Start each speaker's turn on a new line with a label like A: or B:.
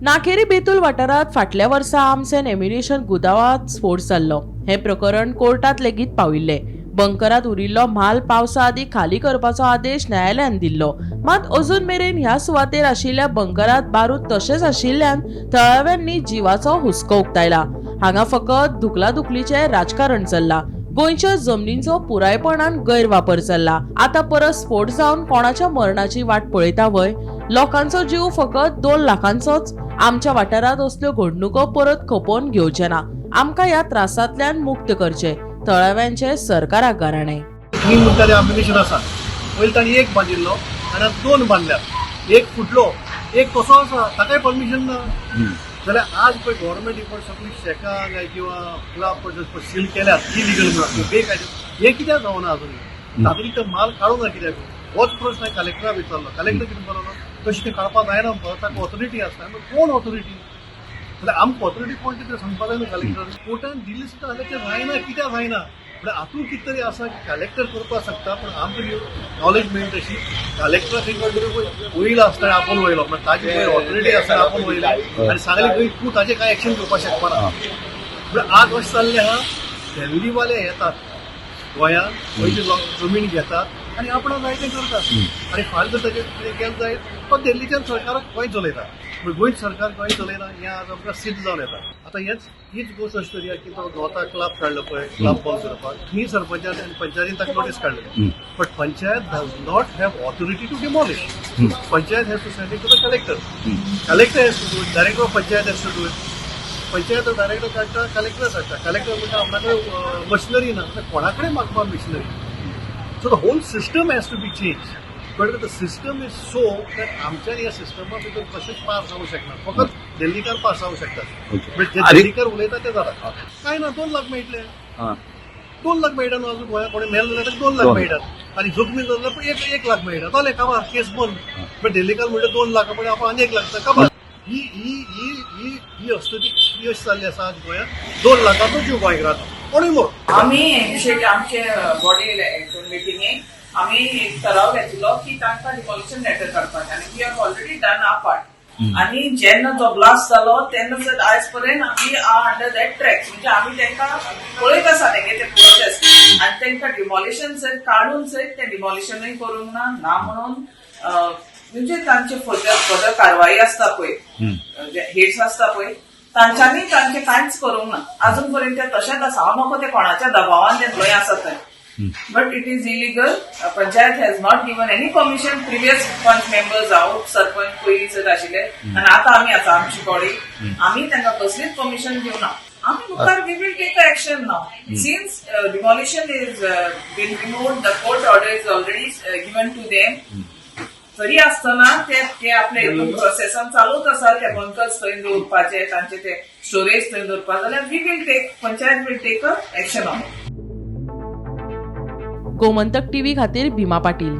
A: नाकेरी बेतूल वाठारांत फाटल्या वर्सा आर्म्स अँड एम्युनिशन गुदावांत स्फोट जाल्लो. हें प्रकरण कोर्टात लेगीत पाविल्लें. बंकरात उरिल्लो म्हाल पावसा आदीं खाली करपाचो आदेश न्यायालयान दिल्लो. मात अजून मेरेन ह्या सुवातेर आशिल्ल्या बंकरात बारूद तशेंच आशिल्ल्यान थळाव्यांनी जिवाचो हुस्को उक्तायला. हांगा फकत धुकलाधुकलीचें राजकारण चल्लां. गोंयच्या जमनींचो पुरायपणान गैरवापर चल्ला. आतां परत स्फोट जावन कोणाच्या मरणाची वाट पळयता व्हय? लोकांचो जीव फकत 2 लाखांचोच. आमच्या वाठारांत असल्यो घडणुको परत खपोवन घेवचे ना. आमकां ह्या त्रासांतल्यान मुक्त करचे, थळाव्यांचे सरकाराक गाराणें.
B: 3 म्हणटा एम्युनिशन आसा. पयलीं तांणी एक बांदिल्लो आनी आतां 2 बांदल्यात. एक फुटलो, एक कसो आसा, ताकाय परमिशन ना. जाल्यार आज पळय गव्हर्मेंट पळय सगळीं शेकां काय किंवा क्लब पळय सील केल्यात इलिगल म्हणून, बेकायदे. हें कित्याक जावना अजून? तातूंत तो माल काडूंक ना कित्याक? होच प्रश्न हांवें कलेक्टराक विचारलो. कलेक्टर कितें म्हणलो, तशें तें काडपाक जायना, ताका ऑथॉरिटी आसता. कोण ऑथॉरिटी? जाल्यार आमकां ऑथॉरिटी कोण तें सांगपाक जाय न्हू कलेक्टर. कोर्टान दिली सुद्दां जाल्यार तें जायना. कित्याक जायना म्हळ्यार हातूंत कितें तरी आसा की कलेक्टर करपाक शकता, पूण आमकां नॉलेज मेळटा तशी कलेक्टरा खंय कडलो वयलो आसतना आपोवन वयलो, म्हळ्यार ताजी खंय ऑथॉरिटी आसतना आपोवन वयलो आनी सांगलें खंय तूं ताजें कांय एक्शन घेवपाक शकपाना. म्हळ्यार आज अशें जाल्लें आहा, दिल्लीवाले येतात गोंयांत, गोंयची लोक जमीन घेतात आनी आपणाक जाय तें करतात. आनी फाल्यां जर ताचेर कितें केलें जायत तो दिल्लीच्यान सरकाराक गोंय चलयता. पूण गोंय सरकार गोंय चलयना हें आज आमकां सिद्ध जावन येता. आतां हेच हीच गोश्ट अशी तरी की तो नोता क्लब काडलो पळय, क्लब बंद करपाक थंय सरपंचान आनी पंचायतीन ताका नोटीस काडली, but panchayat does not have authority to demolish. Panchayat has to send it to the collector. Collector has to do it. Director of panchayat has to do it. Panchayat director काडटा, collector काडटा. Collector म्हणटा आपणा कडेन machinery ना. कोणा कडेन मागपाक machinery? So the whole system has to be change, but the system is so that आमच्यान ह्या सिस्टमा भितर कशेंच पास जावंक शकना. फकत दिल्लीकार पास जावंक शकतात. बट जे दिल्लीकार उलयता ते जाता. काय ना, 2 लाख मेळटले. 2 लाख मेळटा न्हू. अजून गोंयांत कोणी मेल जाल्यार 2 लाख मेळटात आनी जखमी जाल्यार पण 1 लाख मेळटा. जालें काबार, केस बंद. बट दिल्लीकार म्हणटा 2 लाख, पण आपण आनी 1 लाख काबार. ही ही ही ही ही अस्थिती ही अशी जाल्ली आसा आज गोंयांत. 2 लाखाचो जीव गोंयकाराचो, कोणूय मोर.
C: आमी इनिशिएट आमचे बॉडी मिटिंगेक आमी एक ठराव घेतलो की तांकां डिमॉलिशन लेटर काडपाचें आनी we have already done our part. आनी जेन्ना तो ब्लास्ट जालो तेन्ना सर आयज पर्यंत आमी are under that track. म्हणजे आमी तांकां पळयत आसा तेंगे ते प्रोसेस आनी तांकां डिमॉलिशन सर काडून सर ते डिमॉलिशनूय करूंक ना ना म्हणून म्हणजे तांचे फर्दर फर्दर कारवाई आसता पळय, हेड्स आसता पळय, तांच्यांनी तांचे कांयच करूंक ना. अजून पर्यंत ते तशेंच आसा. हांव नको ते कोणाच्या दबावान ते थंय आसा थंय, but it is illegal. Panchayat has not given any permission. Previous panch members, हांव सरपंच पयलीं सर आशिल्ले आनी आतां आमी आसा, आमची बॉडी, आमी तांकां कसलीच परमिशन दिवना. आमी मुखार we will take action now since demolition is been remove, the court order is already given to them. तरी आसतना ते ते आपले हितून प्रोसेसान चालूच आसा. ते बंकर्स थंय दवरपाचे, तांचे ते स्टोरेज थंय दवरपाक जाल्यार we will take, panchayat will take a action on.
A: Gomantak TV खातीर भीमा पाटील.